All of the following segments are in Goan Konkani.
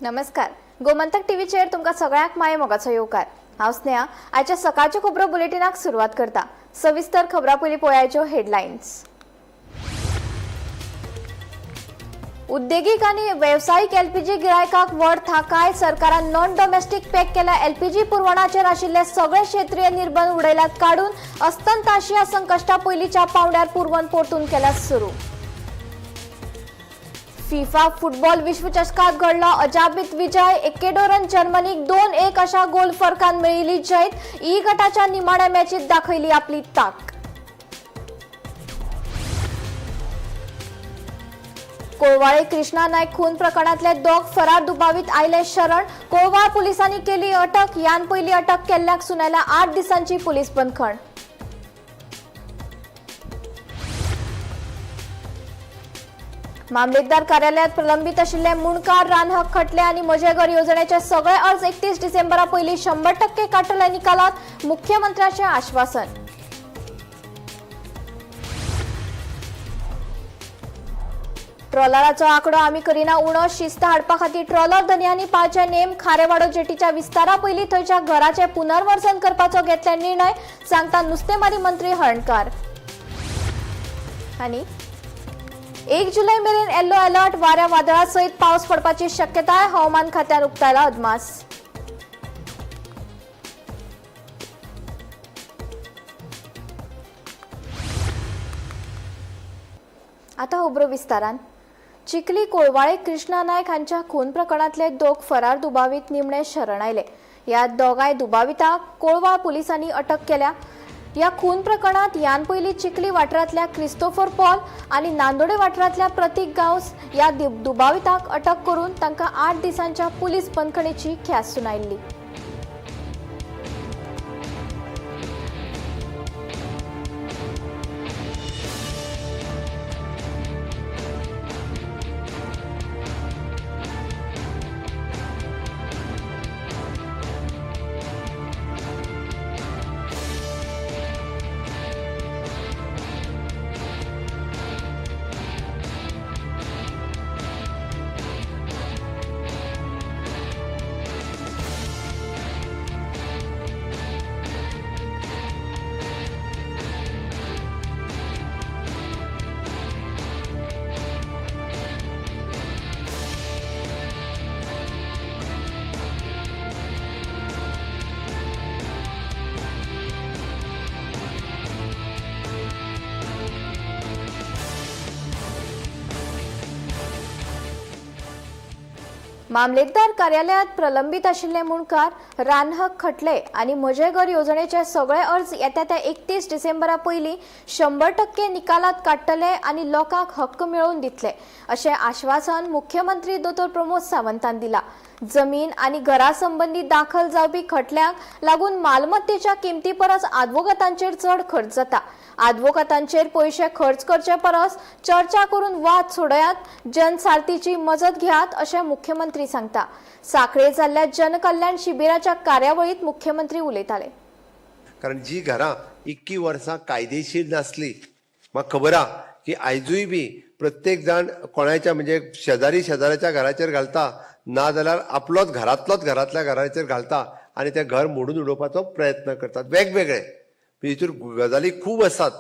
नमस्कार, गोमंतक टीव्हीचेर तुमकां सगळ्यांक माये मोगाचो येवकार. हांव स्नेहा, आयच्या सकाळच्या खबरो बुलेटिनाक सुरवात करता. सविस्तर खबरां पयलीं पळयाच्यो हेडलायन्स. उद्देगीक आनी वेवसायीक एलपीजी गिरायकाक व्हड थाकाय. सरकारान नॉन डोमेस्टीक पॅक केल्या एलपीजी पुरवणाचेर आशिल्ले सगळे क्षेत्रीय निर्बंध उडयल्यात काडून. अस्तंत आशिया संकश्टा पयलींच्या पावंड्यार पुरवण परतून केल्या सुरू. फिफा फुटबॉल विश्वचषकात घडलो अजापित विजय. एकेडोरन जर्मनीक 2-1 अशा गोल फरकान मेळिल्ली जैत. ई गटाच्या निमाण्या मॅचीत दाखयली आपली ताक. कोळवाळे कृष्णा नायक खून प्रकरणातले दोग फरार दुबावीत आयले शरण. कोळवाळ पोलिसांनी केली अटक. यान पयली अटक केल्ल्याक सुनायला 8 दिसांची पोलीस बंदखण. मामलेदार कार्यालयात प्रलंबित आशिल्ले मुणकार रानहक खटले आनी म्हजें घर येवजणेचे सगळे अर्ज 31 डिसेंबरा पयलीं 100% काडटले निकालात, मुख्यमंत्र्याचें आश्वासन. ट्रॉलराचो आंकडो आमी करिना उणो. शिस्त हाडपा खातीर ट्रॉलर धनयांनी पाळचे नेम. खारेवाडो जेटीच्या विस्तारा पयलीं थंयच्या घराचें पुनर्वसन करपाचो घेतले निर्णय, सांगता नुस्तेमारी मंत्री हळणकार. आनी 1 जुलै मेरेन येल्लो अलर्ट. वाऱ्या वादळा सयत पावस पडपाची शक्यताय. हवामान खात्यान उक्तायला अदमास. आता खबरो विस्तारान. चिखली कोळवाळे कृष्णा नायक हांच्या खून प्रकरणांतले दोग फरार दुबावीत निमणे शरण आयले. ह्या दोगांय दुबावितांक कोळवाळ पुलिसांनी अटक केल्या. ह्या खून प्रकरणांत ह्यान पयलीं चिखली वाठारांतल्या क्रिस्तोफर पॉल आनी नांदोडे वाठारांतल्या प्रतीक गांवस ह्या दुबावितांक अटक करून तांकां 8 दिसांच्या पुलीस बंदखणीची ख्यास्त सुनायिल्ली. मामलेदार कार्यालयात प्रलंबित आशिल्ले मुणकार रानहक खटले आनी म्हजें घर येवजणेचे सगळे अर्ज येता त्या 31 डिसेंबरा पयलीं 100% निकालात काडटले आनी लोकांक हक्क मेळोवन दितले अशें आश्वासन मुख्यमंत्री दोतोर प्रमोद सावंतान दिला. जमीन आनी घरा संबंदी दाखल जावपी खटल्यांक लागून मालमत्तेच्या किमती परस आदवोगातांचेर चड खर्च जाता. आदवोगातांचेर पयशे खर्च करचे परस चर्चा करून वाद सोडयात, जनसारथीची मजत घेयात अशें मुख्यमंत्री सांगता. साखळे जाल्ल्या जनकल्याण शिबिराच्या कार्यावळीत मुख्यमंत्री उलयताले. कारण जी घरां इतकी वर्सां कायदेशीर नासली, म्हाका खबर आहा की आयजूय बी प्रत्येक जाण कोणाच्या म्हणजे शेजारी शेजाऱ्याच्या घराचेर घालता, ना जाल्यार आपलोच घरांतलोच घरांतल्या घराचेर घालता आनी तें घर मोडून उडोवपाचो प्रयत्न करतात. वेगवेगळे हितूर गजाली खूब आसात,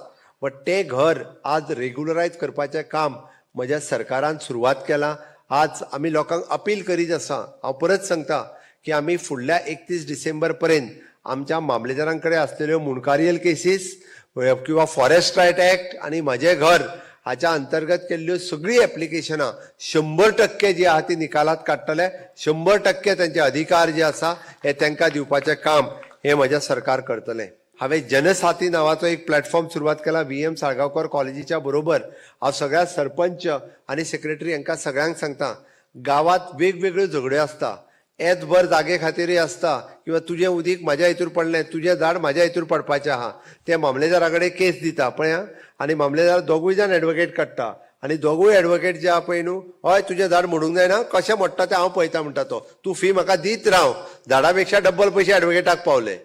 बट तें घर आज रेगुलरायज करपाचें काम म्हज्या सरकारान सुरवात केलां. आज आमी लोकांक अपील करीत आसा. हांव परत सांगता की आमी फुडल्या 31 डिसेंबर पर्यंत आमच्या मामलेदारां कडेन आसलेल्यो मुणकारियल केसीस किंवा फॉरेस्ट रायट एक्ट आनी म्हजें घर हाच्या अंतर्गत केल्ल्यो सगळीं एप्लिकेशनां 100% जी आहा ती निकालात काडटले. 100% तेंचे अधिकार जे आसा हे तांकां दिवपाचें काम हें म्हजें सरकार करतलें. हांवें जनसाथी नांवाचो एक प्लॅटफॉर्म सुरवात केला VM Salgaonkar कॉलेजीच्या बरोबर. हांव सगळ्या सरपंच आनी सेक्रेटरी हांकां सगळ्यांक सांगता, गांवांत वेगवेगळ्यो झगड्यो आसता, येतभर जागे खातीरय आसता किंवा तुजें उदीक म्हाज्या हितूर पडलें, तुजें झाड म्हाज्या हितूर पडपाचें आहा, ते मामलेदारा कडेन केस दिता पळय आनी मामलेदार दोगूय जाण एडवोकेट काडटा आनी दोगूय एडवोकेट जे आहा पळय न्हू, हय तुजें झाड मोडूंक जायना, कशें मोडटा तें हांव पळयता म्हणटा तो, तूं फी म्हाका दीत राव. झाडा पेक्षा डब्बल पयशे एडवोकेटाक पावले.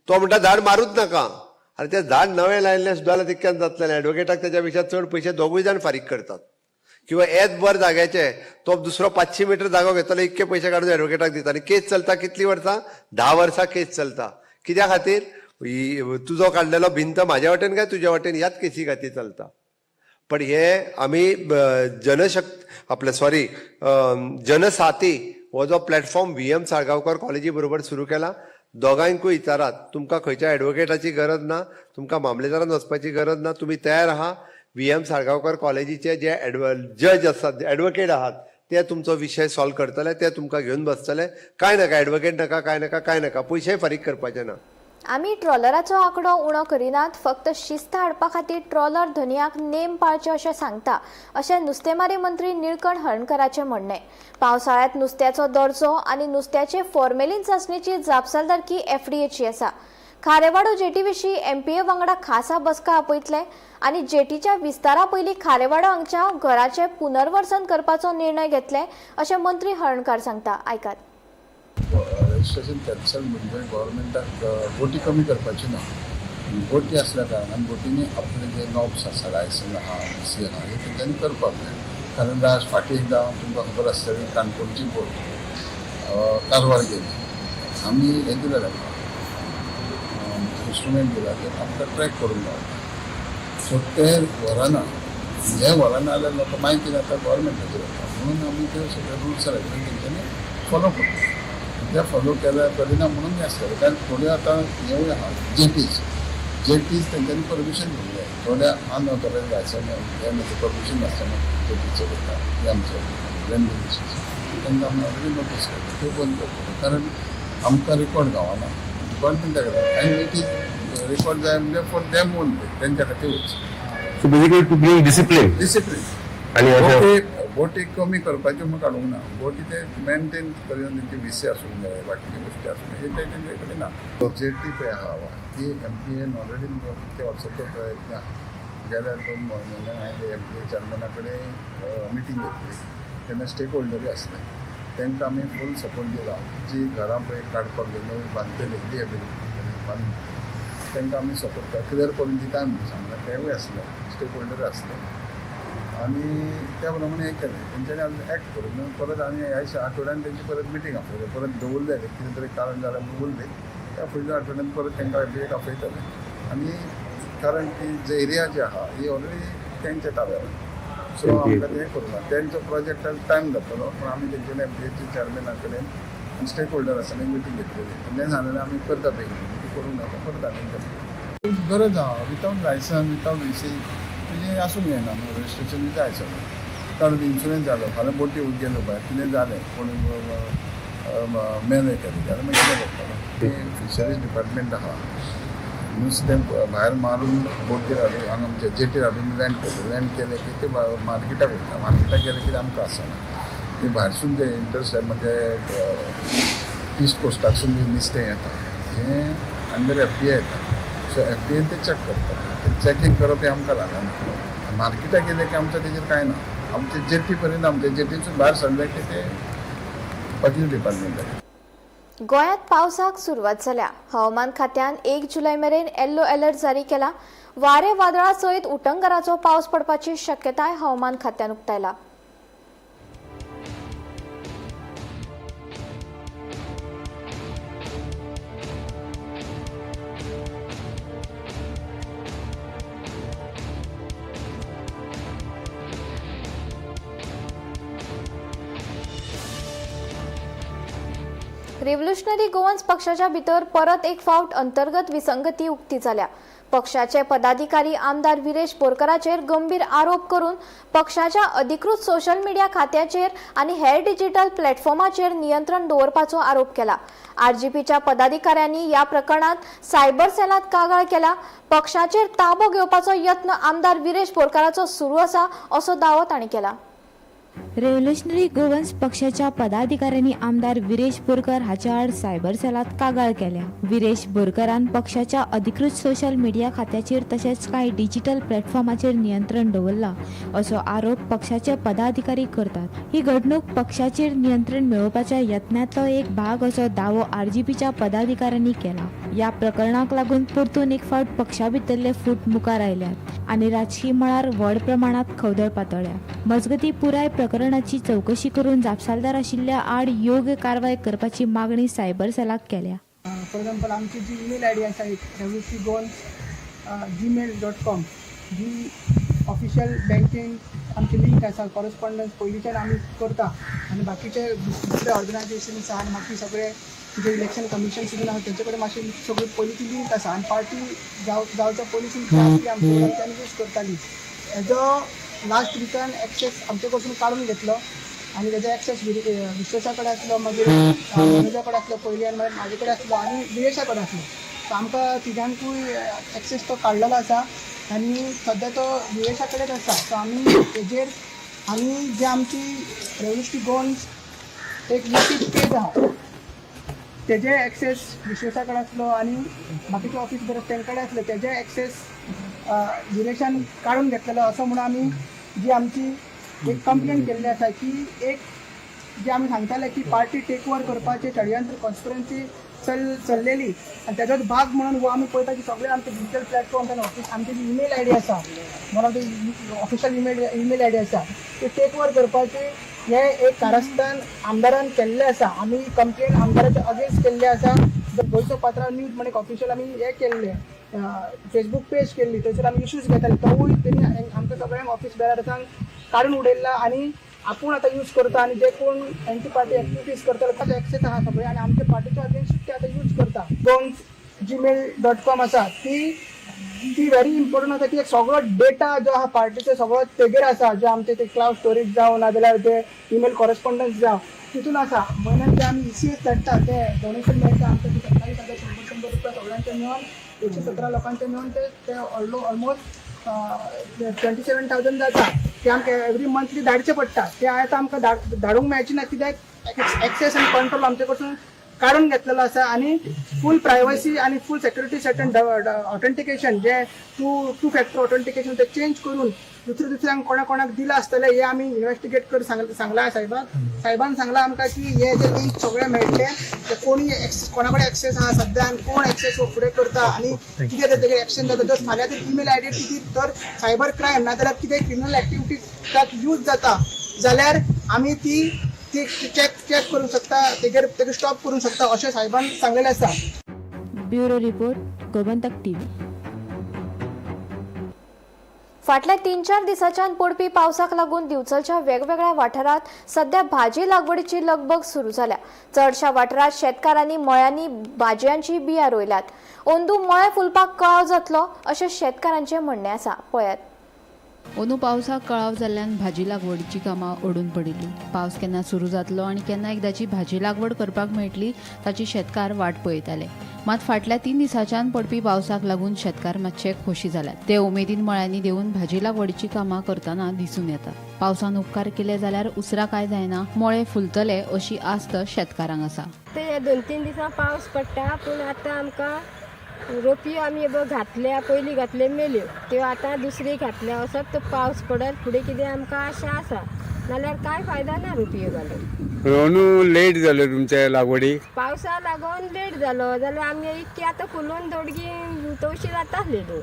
तो म्हणटा झाड मारूच नाका, आनी तें झाड नवें लायिल्लें सुद्दां जाल्यार तितक्यान जातलें. एडवोकेटाक तेच्या पेक्षा चड पयशे दोगूय जाण फारीक करतात. किंवा एच बर जाग्याचे तो दुसरो 500 मिटर जागो घेतलो, इतके पयशे काडून एडवोकेटाक दिता आनी केस चलता कितली वर्सां, 10 वर्सां केस चलता. कित्या खातीर? तुजो काडलेलो भिंत म्हाज्या वाटेन काय तुज्या वाटेन, ह्याच केसी खातीर चलता. पण हे आमी जनशक्त आपले सॉरी जनसाथी हो जो प्लॅटफॉर्म VM Salgaonkar कॉलेजी बरोबर सुरू केला, दोगांयकूय विचारात, तुमकां खंयच्या एडवोकेटाची गरज ना, तुमकां मामलेदारान वचपाची गरज ना, तुमी तयार आहा. VM Salgaonkar कॉलेजीचे जे जज आसात, एडवोकेट आहात, ते तुमचो विशय सॉल्व करतले, ते तुमकां घेवन बसतले. कांय नाका, एडवोकेट नाका, कांय नाका, कांय नाका, पयशेय फारीक करपाचे ना. आमी ट्रॉलराचो आंकडो उणो करिनात, फक्त शिस्त हाडपा खातीर ट्रॉलर धनयांक नेम पाळचे अशें सांगता, अशें नुस्तेमारी मंत्री निळकंठ हळर्णकराचें म्हणणें. पावसाळ्यांत नुस्त्याचो दर्जो आनी नुस्त्याचे फॉर्मेलीन चांचणेची जापसालदारकी एफडीएची आसा. खारेवाडो जेटी विशीं एमपीए वांगडा खासा बसका आपयतले आनी जेटीच्या विस्तारा पयलीं खारेवाडो हांगच्या घराचें पुनर्वसन करपाचो निर्णय घेतले अशें मंत्री हळर्णकार सांगता. आयकात. रजिस्ट्रेशन कॅन्सल म्हणजे गव्हर्मेंटाक बोटी कमी करपाची ना. बोटी आसल्या कारणान बोटींनी आपले जे नॉब्स आसा, लायसन आहा, सी आहा, हे तेंच्यांनी करपाक जाय. कारण आज फाटीं एकदां तुमकां खबर आसतली, काणकोणची बोट कारवार गेली. आमी हें दिलें ताका, इन्स्ट्रुमेंट दिला, ते आमकां ट्रॅक करूंक गावता. सो ते व्हरना, हे व्हरना जाल्यार लोकां मागीर कितें जाता, गव्हर्मेंटाचेर वता. म्हणून आमी ते सगळे रुल्स रेगुलेशन तेंच्यांनी फॉलो करता. ते फॉलो केल्यार करिना म्हणून हें आसतलें. कारण थोड्यो आतां हेवूय आहा, जेटीज, जेटीज तेंच्यांनी परमिशन घेवंक जाय. थोड्या अनऑथरायज लायसन हे परमिशन नासतना जेटी चलयता. हे आमचे लँड तांकां आमी ऑलरेडी नोटीस करता, त्यो बंद करतले. कारण आमकां रिकॉर्ड गावना डिपार्टमेंटा कडेन आनी it is record जाय म्हणजे फॉर दॅम ओनली, तेंच्या खातीरूच. So basically to bring discipline. Discipline. आणि अशें बोटी बोटी कमी करपाच्यो म्हूण काडूंक ना. बोटी ते मेंटेन करून तेंचे विसे आसूंक जाय, बाकीच्यो गोश्टी आसूंक जाय, हे ते तेंचे कडेन ना. जेटी पळय आहा ती एमपीएन ऑलरेडी ते वर्साचो प्रयत्न आहा. गेल्या 2 म्हयन्यान हांवें एमपीए चेअरमॅना कडेन मिटींग घेतली, तेन्ना स्टेक होल्डरूय आसले. तांकां आमी फूल सपोर्ट दिला. जी घरां पळय काडपाक जाय, नवी बांदतली, रिहेबिलिटेट बांदून तांकां आमी सपोर्ट क्लियर करून दिता म्हणून सांगलां. तेवूय आसले, स्टेक होल्डर आसले आनी त्या प्रमाणे हें केलें. तेंच्यांनी अजून एक्ट करूंक ना. परत आनी ह्या आठवड्यान तेंची परत मिटींग आपयली. परत दवरले, कितें तरी कारण जालें म्हणून उरले. त्या फुडल्या आठवड्यान परत तांकां एक आपयतले. आनी कारण की जे एरिया जी आहा ही ऑलरेडी तेंच्या ताब्यार, सो आमकां तें करूंक ना. तेंचो प्रोजेक्टाक टायम जातलो, पूण आमी तेंचे एमपीएच्या चॅरमॅना कडेन आनी स्टेक होल्डर आसा मिटींग घेतलेली. तेंच्यांनी सांगलेलें आमी करता बेगीन, ती करूंक नाका, परत आनी गरज आहा. वितावट लायसन, वितावट व्ही सी तुजें आसूंक जायना न्हू. रजिस्ट्रेशन जाय सगळें, कारण इन्शुरन्स जालो, फाल्यां बोटी गेलो भायर, कितें जालें, कोण मेले केलें जाल्यार मागीर कितें करतलो? तें फिशरीज डिपार्टमेंट आहा, नुस्तें भायर मारून बोटीर हाडून हांगा आमच्या जेटीर हाडून लँड करता. लँड केलें की ते मार्केटाक वयता. मार्केटाक गेलें की आमकां आसना. ते भायरसून जे इंटरस्टेट म्हणजे ईस्ट कोस्टाकसून जे नुस्तें येता हें अंडर एफडीए येता. सो एफडीएन ते चॅक करता. ते चॅकींग करप हें आमकां लागना. मार्केटाक गेलें की आमचें तेजेर कांय ना. आमचे जेटी पर्यंत, आमच्या जेटीसून भायर सरलें की ते बाकीचे डिपार्टमेंटाक. गोंयांत पावसाक सुरवात जाल्या. हवामान खात्यान 1 जुलय मेरेन येल्लो अलर्ट जारी केला. वारे वादळा सयत उटंगराचो पावस पडपाची शक्यताय हवामान खात्यान उक्तायला. रिव्होल्युशनरी गोवन्स पक्षाच्या भितर परत एक फावट अंतर्गत विसंगती उक्ती जाल्या. पक्षाचे पदाधिकारी आमदार विरेश बोरकराचेर गंभीर आरोप करून पक्षाच्या अधिकृत सोशल मिडिया खात्याचेर आनी हेर डिजिटल प्लॅटफॉर्माचेर नियंत्रण दवरपाचो आरोप केला. आरजीपीच्या पदाधिकाऱ्यांनी ह्या प्रकरणात सायबर सेलांत कागाळ केला. पक्षाचेर ताबो घेवपाचो यत्न आमदार विरेश बोरकाराचो सुरू आसा असो दावो तांणी केला. रेव्होल्युशनरी गोवन्स पक्षाच्या पदाधिकाऱ्यांनी आमदार विरेश बोरकर हाच्या आड सायबर सेलांत कागाळ केल्या. विरेश बोरकरान पक्षाच्या अधिकृत सोशल मिडिया खात्याचेर तशेंच कांय डिजिटल प्लॅटफॉर्माचेर नियंत्रण दवरला असो आरोप पक्षाचे पदाधिकारी करतात. ही घडणूक पक्षाचेर नियंत्रण मेळोवपाच्या यत्नांतलो एक भाग असो दावो आरजीपीच्या पदाधिकाऱ्यांनी केला. ह्या प्रकरणाक लागून परतून एक फावट पक्षा भितरले फूट मुखार आयल्यात आनी राजकी मळार व्हड प्रमाणात खवदळ पातळ्ळ्या. मजगतीं, पुराय प्रकरणाची चवकशी करून जापसालदार आशिल्ल्या आड योग्य कारवाय करपाची मागणी सायबर सेलाक केल्या. फॉर एग्जाम्पल, आमची जी ईमेल I D आसा, एक revolutionarygoans@gmail.com, जी ऑफिशियल बँकेन आमची लिंक आसा, कॉरस्पॉन्डन्स पयलींच्यान आमी करता आनी बाकीचे दुसरे ऑर्गनायझेशन्स आहा आनी बाकी सगळे जे इलेक्शन कमिशन सुद्दां आहा, तेंचे कडेन मातशी सगळी पयलींची लिंक आसा आनी पार्टी जावच्या पयलींसून ती आसली आमचे कडेन, ती आमी यूज करताली. हेजो लास्ट विकान एक्सेस आमचे कडसून काडून घेतलो आनी तेजो एक्सेस विश्वेशा कडेन आसलो, मागीर मनोजा कडेन आसलो पयलीं आनी मागीर म्हाजे कडेन आसलो आनी विरेशा कडेन आसलो. सो आमकां तिगांकूय एक्सेस तो काडलेलो आसा आनी सद्या तो विरेशा कडेन आसा. सो आमी तेजेर आमी जे आमची रेवल्युशनरी गोवन्स एक युट्यूब पेज आहा, तेजे एक्सेस विश्वेशा कडेन आसलो आनी बाकीचे ऑफिस बरें तेंचे कडेन आसले, तेजे एक्सेस विरेशान काडून घेतलेलो असो म्हणून आमी जी आमची एक कंप्लेन केल्ली आसा की एक जे आमी सांगताले की पार्टी टेक ओवर करपाचें षडयंत्र, कॉन्स्पिरन्सी चल्लेली आनी तेजोच भाग म्हणून हो आमी पळयता की सगळे आमचे डिजिटल प्लॅटफॉर्म आनी ऑफिस आमची जी ईमेल I D आसा, one of the official email ID आसा, ती टेक ओवर करपाची हें एक कारस्थान आमदारान केल्लें आसा. आमी कंप्लेन आमदाराच्या अगेन्स्ट केल्लें आसा. गोंयचो पात्रांव न्यूज म्हण एक ऑफिशियल आमी हें केल्लें, फेसबूक पेज केल्ली, थंयसर आमी इश्यूज घेताले. तोवूय तेणी आमकां सगळ्यांक ऑफिस बेरार्सांक काडून उडयल्ला आनी आपूण आतां यूज करता आनी जे कोण एंटी पार्टी एक्टिविटीज करताले ताचो एक्सेस आहा सगळे आनी आमच्या पार्टीच्या अगेन्स्ट ते आतां यूज करता. goans@gmail.com आसा, ती ती व्हेरी इम्पॉर्टंट आसा की एक सगळो डेटा जो आहा पार्टीचो सगळो तेगेर आसा, जे आमचे ते क्लावड स्टोरेज जावं नाजाल्यार ते ईमेल कॉरेस्पॉन्डन्स जावं, तितून आसा. म्हयन्यान जे आमी ईसीएस धाडटा, ते डोनेशन मेळटा आमकां, 27,000, 100 100 रुपया सगळ्यांचे मेळून, 117 लोकांचे मेळून ते ते ऑलमोस्ट 27,000 जाता. ते आमकां एवरी मंथली धाडचे पडटा. ते आतां आमकां धाडूंक मेळचे ना, कित्याक एक्सेस आनी कंट्रोल आमचे कडसून काडून घेतलेलो आसा आनी फूल प्रायवसी आनी फूल सेक्युरिटी सर्टन ऑथेंटिकेशन जे टू फॅक्टर ऑथेंटिकेशन ते चेंज करून दुसऱ्या दुसऱ्यांक कोणा कोणाक दिलां आसतलें, हें आमी इन्वेस्टिगेट कर सांगलां साहेबाक. साहेबान सांगलां आमकां की हे जे लिंक सगळे मेळटले, ते कोणी कोणा कडेन एक्सेस आहा सद्या आनी कोण एक्सेस फुडें करता आनी कितें तेजेर एक्शन जाता. जर फाल्यां जर ईमेल I D ती तर सायबर क्रायम नाजाल्यार कितें क्रिमिनल एक्टिविटीज ताक यूज जाता जाल्यार आमी ती ती चॅक चॅक करूंक शकता, तेजेर तेका स्टॉप करूंक शकता, अशें साहेबान सांगलेलें आसा. Bureau report, Gomantak TV. फाटल्या 3-4 दिसांच्यान पडपी पावसाक लागून दिवचलच्या वेगवेगळ्या वाठारांत सध्या भाजी लागवडीची लगबग सुरू जाल्या. चडशा वाठारांत शेतकारांनी मळ्यांनी भाजयांची बियां रोयल्यात. अंदू मळे फुलपाक कळाव जातलो अशें शेतकारांचें म्हणणें आसा. पळयात. अंदू पावसाक कळाव जाल्ल्यान भाजी लागवडीची कामां अडून पडिल्ली. पावस केन्ना सुरू जातलो आनी केन्ना एकदाची भाजी लागवड करपाक मेळटली ताची शेतकार वाट पळयताले. मात फाटल्या 3 दिसांच्यान पडपी पावसाक लागून शेतकार मातशे खोशी जाल्यात. ते उमेदीन मळ्यांनी देंवून भाजी लागवडीची कामां करतना दिसून येतात. पावसान उपकार केले जाल्यार उसरा काय जायना मळे फुलतले अशी आस्त शेतकारांक आसा. ते 2-3 दिसां पावस पडटा, पूण आतां आमकां रोपयो आमी बघ घातल्या, पयलीं घातले मेल्यो त्यो, आतां दुसरी घातल्या. असोच तो पावस पडत फुडें कितें आमकां आशा आसा, नाल्यार कांय फायदा ना रोपयो घालून. अंदू लेट जाल्यो तुमचे लागवडीक? पावसा लागून लेट जालो, जाल्यार आमगे इतकी आतां फुलून दोडगी तवशी जाता आसलेली.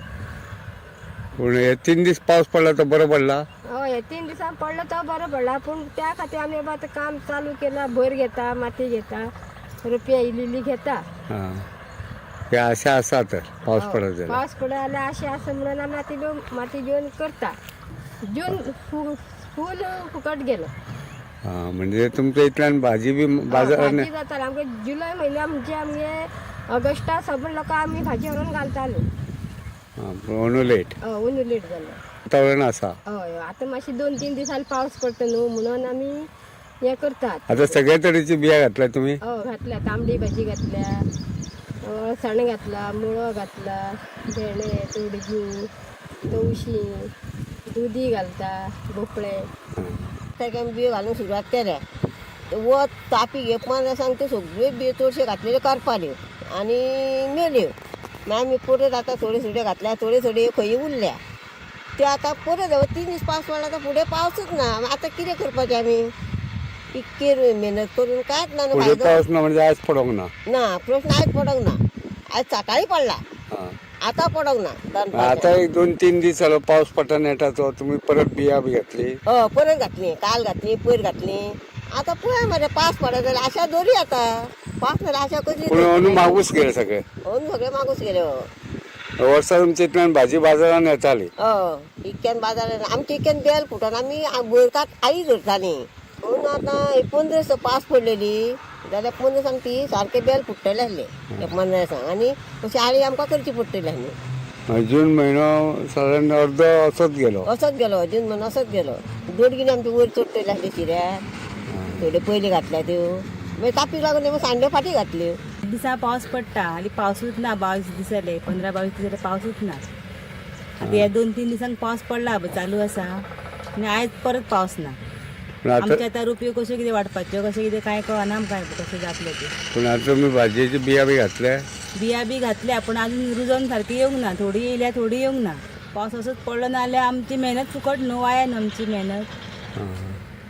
पूण हे 3 दीस पावस पडला तो बरो पडला? हय, हे 3 दिसां पडलो तो बरो पडला, पूण त्या खातीर आमी आतां काम चालू केलां. भर घेता, माती घेता, रोपया इल्ली घेता. हां, हे आशा आसा तर पावस पडत जाल्यार? पावस पडत जाल्यार आशा आसा म्हणून आमी माती घेवन माती घेवन करता. जून फूल फुकट गेलो. हां, म्हणजे तुमच्या इतल्यान भाजी बी बाजार भाजी जाताले आमगे जुलय म्हयन्या, म्हणजे आमगे ऑगस्टा सगळे लोकां आमी भाजी व्हरून घालताले. हां, पूण अंदू लेट. हय, अंदू लेट जालो. वातावरण आसा. हय, आतां मातशें 2-3 दिसांनी पावस पडटा न्हू, म्हणून आमी हें करतात. आतां सगळ्या तरेची बिया घातल्या तुमी? हय, घातल्या. तांबडी भाजी घातल्या, अळसाणे घातला, मुळो घातला, भेंडे, तोडगी, तवशीं, दुदी घालता, भोपळे. ताका आमी बियो घालूंक सुरवात केल्या. वत तापी घेवपाक आसा, त्यो सगळ्यो बियो चडश्यो घातलेल्यो करपाल्यो आनी मेल्यो. मागीर आमी परत आतां थोड्यो थोड्यो घातल्या, थोड्यो थोड्यो खंय उरल्या त्यो. आतां परत 3 दीस पावस पडला, आतां फुडें पावसूच ना. आतां कितें करपाचें आमी? इतकी मेहनत करून कांयच ना न्हू फुडें फायदो. पावस ना म्हणजे आयज पडोंक ना? ना, प्रश्न आयज पडोंक ना. आयज सकाळी पडला, आतां पडोंक ना दनपारच्या. आतां एक 2-3 दीस जालो पावस पडटा नेटाचो, तुमी परत बिया बी घातली? हय, परत घातली, काल घातली, पयर घातली. आतां पळय मरे पावस पडत जाल्यार आशा दवरी. आतां पावस नाल्यार आशा कसली? पूण अंदू मागूस गेले सगळे. अंदू सगळे मागूस गेले. हय. वर्सा तुमच्या इतल्यान भाजी बाजारान येताली. हय, इतक्यान बाजारान आमच्या इतक्यान बेल फुटोन आमी बोरकात आई धरताली. म्हणून आतां 15 दिसा पावस पडलेली जाल्यार 15 दिसांक ती सारके बेल फुट्टले आसले 15 दिसांक, आनी अशी आळी आमकां करची पडटली आसली. जून म्हयनो सादारण अर्दो असोच गेलो. असोच गेलो जून म्हयनो, असोच गेलो. दोडगिणी आमची वयर चडटली आसली शिऱ्यार, थोड्यो पयलीं घातल्या त्यो, मागीर तापीक लागून मागीर सांडे फाटीं घातल्यो. दिसा पावस पडटा आनी पावसूच ना. 22 दीस जाले, 15-22 दीस जाले पावसूच ना. आतां ह्या 2-3 दिसांक पावस पडला चालू आसा आनी आयज परत पावस ना. पूण आतां आमच्या आतां रुपयो कश्यो कितें वाडपाच्यो, कशें कितें कांय कळना आमकां, कशें जातलें तें. पूण आतां तुमी भाजयेची बिया बी घातल्या? बिया बी घातल्या, पूण अजून रुजोन सारकी येवंक ना. थोडी येयल्या, थोडी येवंक ना. पावस असोच पडलो ना जाल्यार आमची मेहनत फुकट न्हू, वाया न्हू आमची मेहनत.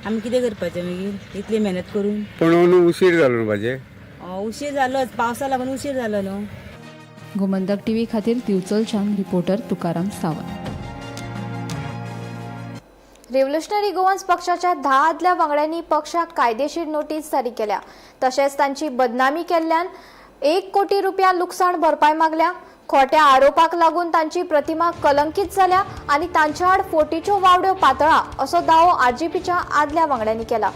आमी कितें करपाचें मागीर इतली मेहनत करून? पूण अंदू उशीर जालो न्हू भाजये? उशीर जालोच, पावसा लागून उशीर जालो न्हू. गोमंतक टीव्ही खातीर दिवचलच्यान reporter Tukaram Sawant. Revolutionary Goans पक्षाच्या 10 आदल्या वांगड्यांनी पक्षाक कायदेशीर नोटीस जारी केल्या. तशेंच तांची बदनामी केल्ल्यान 1 कोटी रुपया लुकसाण भरपाय मागल्या. खोट्या आरोपाक लागून तांची प्रतिमा कलंकीत जाल्या आनी तांच्या आड फोटीच्यो वावड्यो पातळा असो दावो आरजीपीच्या आदल्या वांगड्यांनी केला.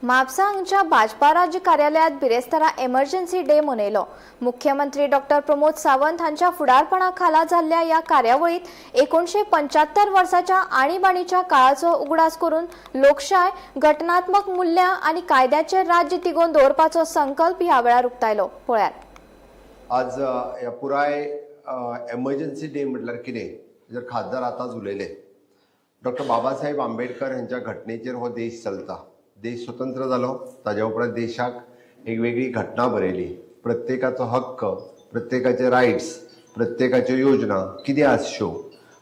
म्हापसा हांगच्या भाजपा राज्य कार्यालयात बिरेस्तारा एमर्जन्सी डे मनयलो. मुख्यमंत्री डॉक्टर प्रमोद सावंत हांच्या फुडारपणा खाला जाल्ल्या ह्या कार्यावळीत 1975 वर्साच्या आणीबाणीच्या काळाचो उगडास करून लोकशाय, घटनात्मक मूल्यां आनी कायद्याचें राज्य तिगोवन दवरपाचो संकल्प ह्या वेळार उक्तायलो. पळयात. आज ह्या पुराय एमर्जन्सी डे म्हटल्यार कितें जर खासदार आतांच उलयले. डॉक्टर बाबासाहेब आंबेडकर हांच्या घटनेचेर हो देश चलता. देश स्वतंत्र जालो ताज्या उपरांत देशाक एक वेगळी घटना बरयली. प्रत्येकाचो हक्क, प्रत्येकाचे रायट्स, प्रत्येकाच्यो योजना कितें आसच्यो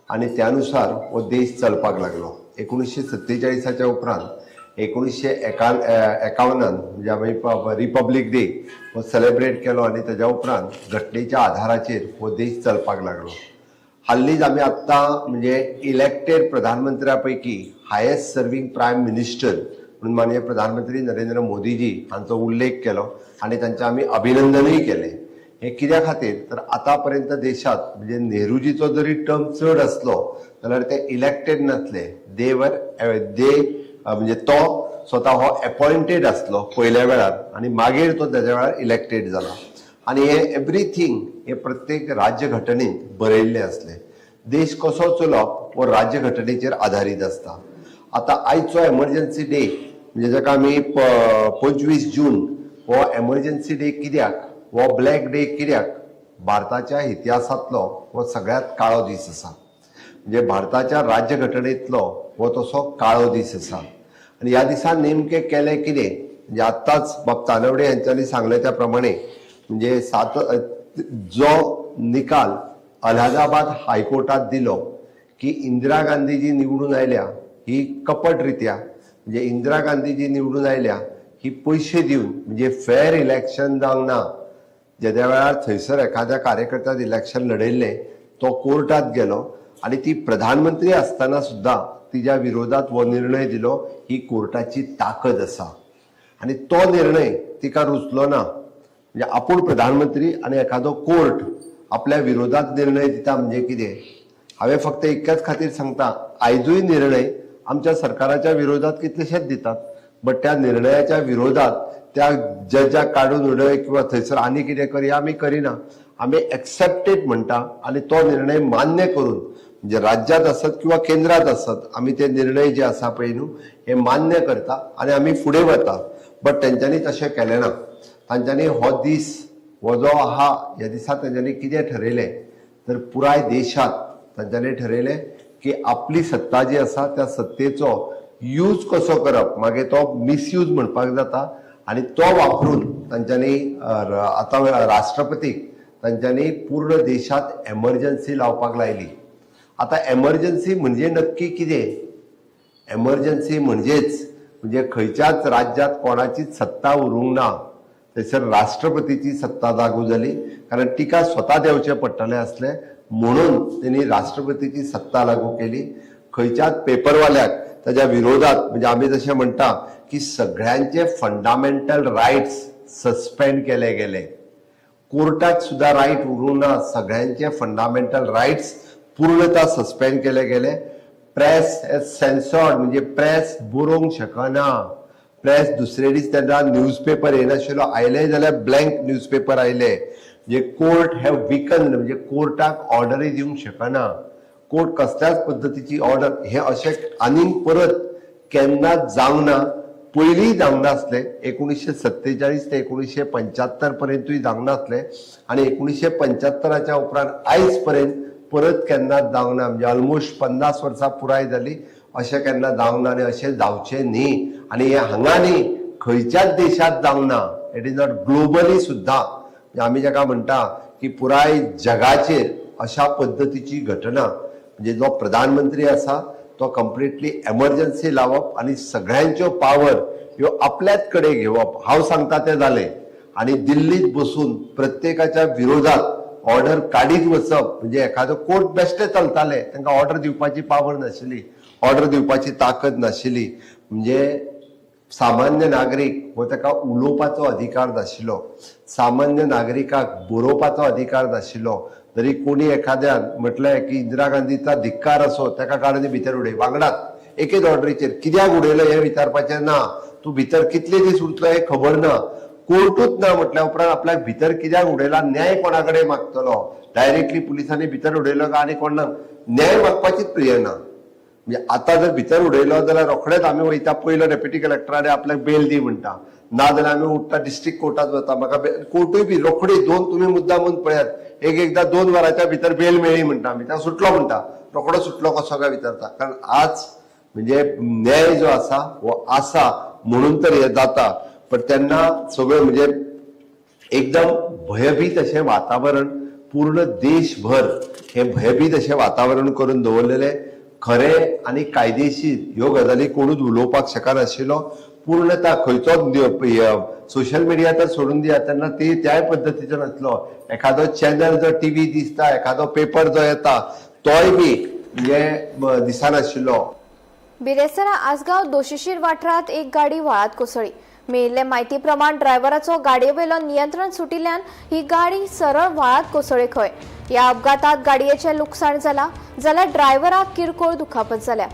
आनी त्या नुसार हो देश चलपाक लागलो. 1947 उपरांत 1951 म्हणजे आमी रिपब्लीक डे हो सेलेब्रेट केलो आनी ताज्या उपरांत घटनेच्या आधाराचेर हो देश चलपाक लागलो. हाल्लीच आमी आत्तां म्हणजे इलेक्टेड प्रधानमंत्र्या पैकी हायेस्ट सर्वींग प्रायम मिनिस्टर म्हणून माननीय प्रधानमंत्री नरेंद्र मोदीजी हांचो उल्लेख केलो आनी तांचें आमी अभिनंदनूय केलें. हें कित्या खातीर तर आतां पर्यंत देशांत म्हणजे नेहरूजीचो जरी टर्म चड आसलो जाल्यार ते इलेक्टेड नासले. दे वर दे म्हणजे तो स्वता हो एपॉयंटेड आसलो पयल्या वेळार आनी मागीर तो तेज्या वेळार इलेक्टेड जाला. आनी हे एवरीथींग हे प्रत्येक राज्यघटनेंत बरयल्लें आसलें. देश कसो चलोवप हो राज्यघटनेचेर आधारीत आसता. आतां आयचो एमर्जन्सी डे म्हणजे जाका आमी 25 जून हो एमर्जन्सी डे कित्याक, हो ब्लॅक डे कित्याक, भारताच्या इतिहासांतलो हो सगळ्यांत काळो दीस आसा. म्हणजे भारताच्या राज्यघटनेंतलो हो तसो काळो दीस आसा. आनी ह्या दिसा नेमकें केलें कितें म्हणजे आत्ताच बाब तानवडे हांच्यांनी सांगलें त्या प्रमाणे म्हणजे जो निकाल अलाहाबाद हायकोर्टात दिलो की इंदिरा गांधी जी निवडून आयल्या ही कपट रित्या, म्हणजे इंदिरा गांधी जी निवडून आयल्या ही पयशे दिवन म्हणजे फेर इलेक्शन जावंक ना. जेद्या वेळार थंयसर एखाद्या कार्यकर्त्यान इलेक्शन लढयल्लें तो कोर्टात गेलो आनी ती प्रधानमंत्री आसतना सुद्दां तिज्या विरोधात हो निर्णय दिलो. ही कोर्टाची ताकद आसा आनी तो निर्णय तिका रुचलो ना. म्हणजे आपूण प्रधानमंत्री आनी एखादो कोर्ट आपल्या विरोधात निर्णय दिता म्हणजे कितें. हांवें फक्त इतल्याच खातीर सांगता, आयजूय निर्णय आमच्या सरकाराच्या विरोधात कितलेशेच दितात, बट त्या निर्णयाच्या विरोधात त्या जजाक काडून उडय किंवा थंयसर आनी कितें कर आमी करिना. आमी एक्सेप्टेड म्हणटा आनी तो निर्णय मान्य करून म्हणजे राज्यात आसत किंवा केंद्रात आसत आमी ते निर्णय जे आसा पळय न्हू हे मान्य करता आनी आमी फुडें वता. बट तेंच्यांनी तशें केलें ना. तांच्यांनी हो दीस हो जो आहा ह्या दिसा तेंच्यांनी कितें ठरयलें तर पुराय देशांत तांच्यांनी ठरयलें की आपली सत्ता जी आसा त्या सत्तेचो यूज कसो करप, मागीर तो मिसयूज म्हणपाक जाता आनी तो वापरून तांच्यांनी आतां राष्ट्रपतीक तांच्यांनी पूर्ण देशांत एमर्जन्सी लावपाक लायली. आतां एमर्जन्सी म्हणजे नक्की कितें? एमर्जन्सी म्हणजेच म्हणजे खंयच्याच राज्यांत कोणाचीच सत्ता उरूंक ना, थंयसर राष्ट्रपतीची सत्ता लागू जाली, कारण तिका स्वता देंवचें पडटलें आसलें म्हणून तेणी राष्ट्रपतीची सत्ता लागू केली. खंयच्याच पेपरवाल्याक ताज्या विरोधात म्हणजे आमी जशें म्हणटा की सगळ्यांचे फंडामेंटल रायट्स सस्पेंड केले गेले, कोर्टाक सुद्दां रायट उरूंक ना, सगळ्यांचे फंडामेंटल रायट्स पूर्णता सस्पेंड केले गेले. प्रेस एज सेन्सॉर्ड म्हणजे प्रेस बरोवंक शकना, प्रेस दुसरे दीस तेन्ना न्यूजपेपर येनाशिल्लो, आयले जाल्यार ब्लँक न्यूजपेपर आयले. म्हणजे कोर्ट have विकन म्हणजे कोर्टाक ऑर्डरूय दिवंक शकना, कोर्ट कसल्याच पद्दतीची ऑर्डर हे अशें आनीक परत केन्नाच जावंक ना, पयलींय जावंक नासलें, 1947 ते 1975 पर्यंतूय जावंक नासलें आनी 1975 उपरांत आयज पर्यंत परत केन्नाच जावंक ना. म्हणजे ऑलमोस्ट 50 वर्सां पुराय जाली अशें केन्ना जावंक ना आनी अशें जावचें न्ही आनी हें हांगा न्ही खंयच्याच देशांत जावंक ना, it is not globally सुद्दां. म्हणजे आमी जाका म्हणटा की पुराय जगाचेर अशा पद्दतीची घटना म्हणजे जो प्रधानमंत्री आसा तो कंप्लिटली एमर्जन्सी लावप आनी सगळ्यांच्यो पावर ह्यो आपल्याच कडेन घेवप, हांव सांगता तें जालें, आनी दिल्लीत बसून प्रत्येकाच्या विरोधात ऑर्डर काडीत वचप. म्हणजे एखादो कोर्ट बेश्टे चलताले, तांकां ऑर्डर दिवपाची पावर नाशिल्ली, ऑर्डर दिवपाची ताकद नाशिल्ली, म्हणजे सामान्य नागरीक हो ताका उलोवपाचो अधिकार नाशिल्लो, सामान्य नागरिकाक बरोवपाचो अधिकार नाशिल्लो. जरी कोणी एखाद्यान म्हटलें की इंदिरा गांधीचा धिक्कार असो, ताका काडून भितर उडय, वांगडात एकेच ऑर्डरीचेर कित्याक उडयलो हें विचारपाचें ना, तूं भितर कितले दीस उरतलो हें खबर ना, कोर्टूच ना म्हटल्या उपरांत आपल्याक भितर कित्याक उडयला, न्याय कोणा कडेन मागतलो? डायरेक्टली पुलिसांनी भितर उडयलो काय आनी कोण ना, न्याय मागपाचीच प्रिय ना. म्हणजे आतां जर भितर उडयलो जाल्यार रोखडेच आमी वयता पयलो डेप्युटी कलेक्टर आनी आपल्याक बेल दी म्हणटा, ना जाल्यार आमी उठता डिस्ट्रिक्ट कोर्टात वता, म्हाका कोर्टूय बी रोखडी दोन तुमी मुद्दामून पळयात, एक एकदां 2 वरांच्या भितर बेल मेळ्ळी म्हणटा आमी, ताका सुटलो म्हणटा, रोखडो सुटलो कसो काय विचारता. कारण आज म्हणजे न्याय जो आसा हो आसा म्हणून तर हें जाता, पण तेन्ना सगळें म्हणजे एकदम भयभीत अशें वातावरण, पूर्ण देशभर हें भयभीत अशें वातावरण करून दवरलेलें. खरें आनी कायदेशीर ह्यो गजाली कोणूच उलोवपाक शकनाशिल्लो पूर्णता. खंयचोच सोशल मिडिया तर सोडून दिया, तेन्ना ते त्याय पद्दतीचो नासलो. एखादो चॅनल जो टीव्ही दिसता, एखादो पेपर जो येता तोय बी म्हणजे दिसनाशिल्लो. बिरेस्तारा आसगांव दोशीशीर वाठारांत एक गाडी व्हाळांत कोसळ्ळी. मेळिल्ले म्हायती प्रमाण ड्रायव्हराचो गाडयेवेलो नियंत्रण सुटिल्ल्यान ही गाडी सरळ व्हाळांत कोसळ्ळी खंय. ह्या अपघातात गाडयेचें लुकसाण जालां जाल्यार ड्रायव्हराक किरकोळ दुखापत जाल्या.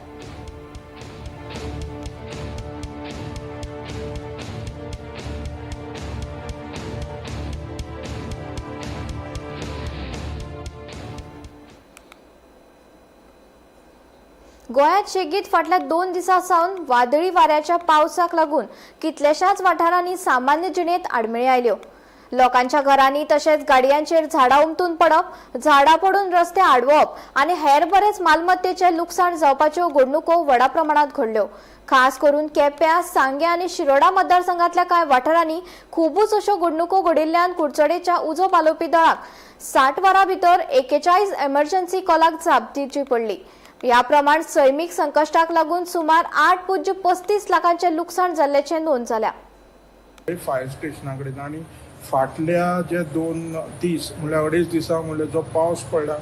गोंयांत शेगीत फाटल्या 2 दिसां सावन वादळी वाऱ्याच्या पावसाक लागून कितल्याशाच वाठारांनी सामान्य जिणेंत आडमेळी आयल्यो. लोकांच्या घरांनी तशेंच गाडयांचेर झाडां उमटून पडप, झाडां पडून रस्ते आडवप आनी हेर बरेच मालमत्तेचें लुकसाण जावपाच्यो घडणुको व्हडा प्रमाणांत घडल्यो. खास करून केप्यां, सांगें आनी शिरोडा मतदारसंघांतल्या कांय वाठारांनी खुबूच अश्यो घडणुको घडिल्ल्यान कुडचडेच्या उजो पालोवपी दळाक 60 वरां भितर 41 एमर्जन्सी कॉलाक जाप दिवची पडली. ह्या प्रमाण सैमीक संकश्टाक लागून सुमार 8.35 लाखांचें लुकसाण जाल्ल्याचें नोंद जाल्या. फायर स्टेशना कडेन आनी फाटल्या जे 2 दीस म्हणल्यार 2.5 दिसां म्हणल्यार जो पावस पडला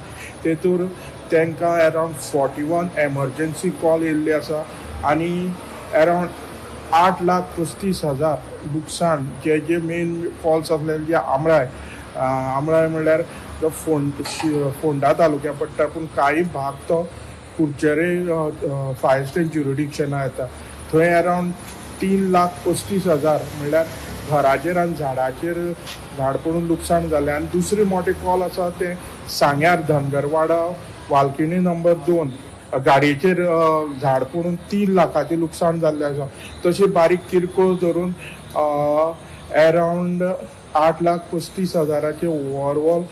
तेतूर तांकां अरावंड 41 एमर्जन्सी कॉल येयल्ले आसा आनी अरावंड 8,35,000 लुकसाण जे जे मेन कॉल्स आसले जे आमळाय आमळाय म्हणल्यार जो फोंडा तालुक्या पडटा पूण कांय भाग तो कुडचडे फायर स्टेशन ज्युरिडिक्शना येता थंय अरावंड 3,35,000 म्हणल्यार घराचेर आनी झाडाचेर झाड पडून लुकसाण जालें. आनी दुसरें मोटें कॉल आसा तें सांग्यार धनगरवाडा वालकिणी नंबर 2 गाडयेचेर झाड पडून 3 लाखाचें लुकसाण जाल्लें आसा. तशें बारीक किरकोळ धरून अरावंड 8,35,000 ओवरऑल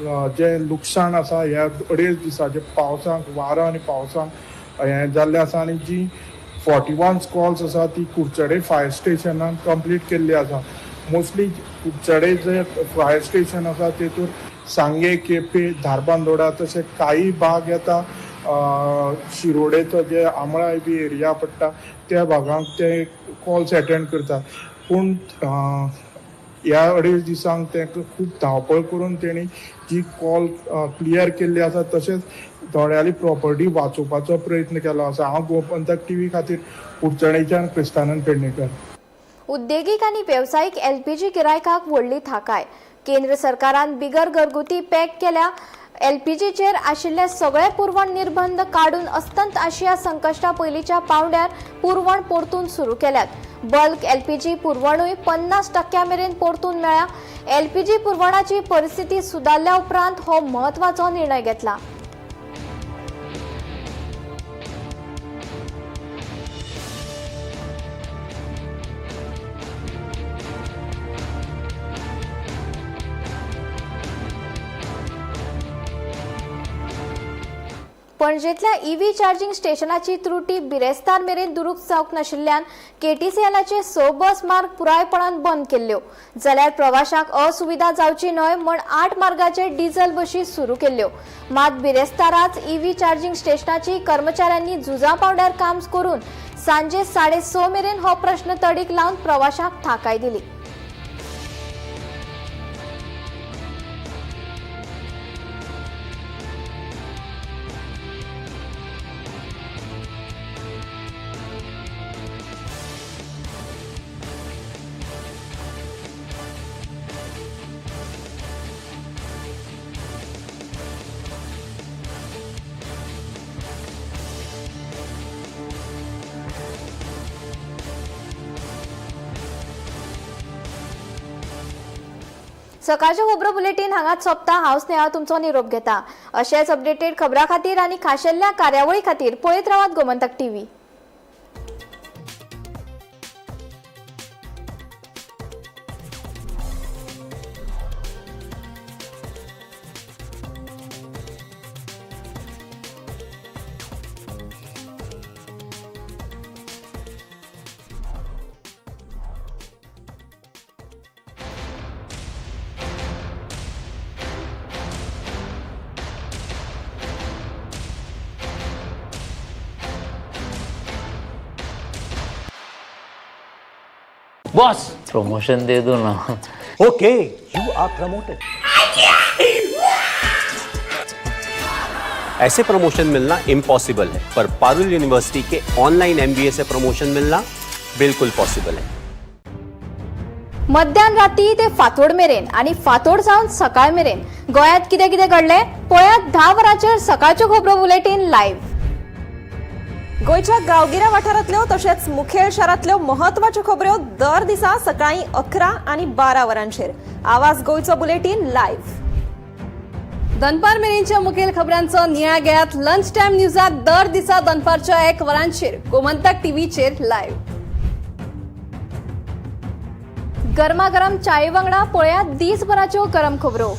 जें लुकसाण आसा ह्या 2.5 दिसाचे पावसाक, वारो आनी पावसाक हें जाल्लें आसा आनी जी 41 कॉल्स आसा ती कुडचडे फायर स्टेशनान कंप्लीट केल्ली आसा. मोस्टली कुडचडे जे फायर स्टेशन आसा तेतूर सांगे, केपे, धारबांदोडा तशें काही भाग येता, शिरोडेचो जे आमळाय बी एरिया पडटा त्या भागांक ते कॉल्स एटेंड करतात. पूण ह्या 2.5 दिसांक तांकां खूब धांवपळ करून तेणी जी कॉल क्लियर केल्ली आसा, तशेंच थोड्यांली प्रॉपर्टी वाचोवपाचो प्रयत्न केलो आसा. हांव गोमंतक टीव्ही खातीर कुडचडेच्यान क्रिस्तानंद पेडणेकर. उद्देगीक आनी वेवसायीक एलपीजी गिरायकांक व्हडली थाकाय. केंद्र सरकारान बिगर घरगुती पॅक केल्या एलपीजीचेर आशिल्ले सगळे पुरवण निर्बंध काडून अस्तंत आशिया संकश्टा पयलींच्या पावंड्यार पुरवण परतून सुरू केल्यात. बल्क एलपीजी पुरवणूय 50% मेरेन परतून मेळ्ळ्या. एलपीजी पुरवणाची परिस्थिती सुदारल्या उपरांत हो म्हत्वाचो निर्णय घेतला. पणजेंतल्या ईव्ही चार्जिंग स्टेशनाची त्रुटी बिरेस्तार मेरेन दुरुस्त जावंक नाशिल्ल्यान केटीसीएलाचे 6 बस मार्ग पुरायपणान बंद केल्ल्यो. जाल्यार प्रवाशांक असुविधा जावची न्हय म्हण 8 मार्गाचे डिझल बशी सुरू केल्ल्यो. मात बिरेस्ताराच ईव्ही चार्जिंग स्टेशनाची कर्मचाऱ्यांनी झुजा पावंड्यार काम करून सांजे 6:30 मेरेन हो प्रश्न तडीक लावन प्रवाशांक थाकाय दिली. सकाळचें खबरो बुलेटीन हांगाच सोंपता. हांव स्नेहा तुमचो निरोप घेता. अशेच अपडेटेड खबरां खातीर आनी खाशेल्या कार्यावळी खातीर पळयत रावात गोमंतक टीव्ही. बॉस प्रमोशन दे दो ना. Okay, you are promoted. ऐसे प्रमोशन मिलना इम्पॉसिबल है, पर पारुल यूनिवर्सिटी के ऑनलाइन एमबीए से प्रमोशन मिलना बिल्कुल पॉसिबल है. मध्यान राती ते फांतोड मेरेन आनी फांतोड जावन सकाळ मेरेन गोंयांत कितें कितें घडलें पळयात 10 वरांचेर सकाळच्यो खबरो बुलेटीन लायव्ह. गोंयच्या गांवगिऱ्या वाठारांतल्यो तशेंच मुखेल शारांतल्यो म्हत्वाच्यो खबऱ्यो दर दिसा सकाळीं 11 आनी 12 वरांचेर आवाज गोंयचो बुलेटीन लायव्ह. दनपार मेरेनच्या मुखेल खबरांचो नियाळ घेयात लंच टायम न्यूजात दर दिसा दनपारच्या 1 वरांचेर गोमंतक टीव्हीचेर लायव्ह. गरमागरम चाये वांगडा पळयात दीसभराच्यो गरम खबरो.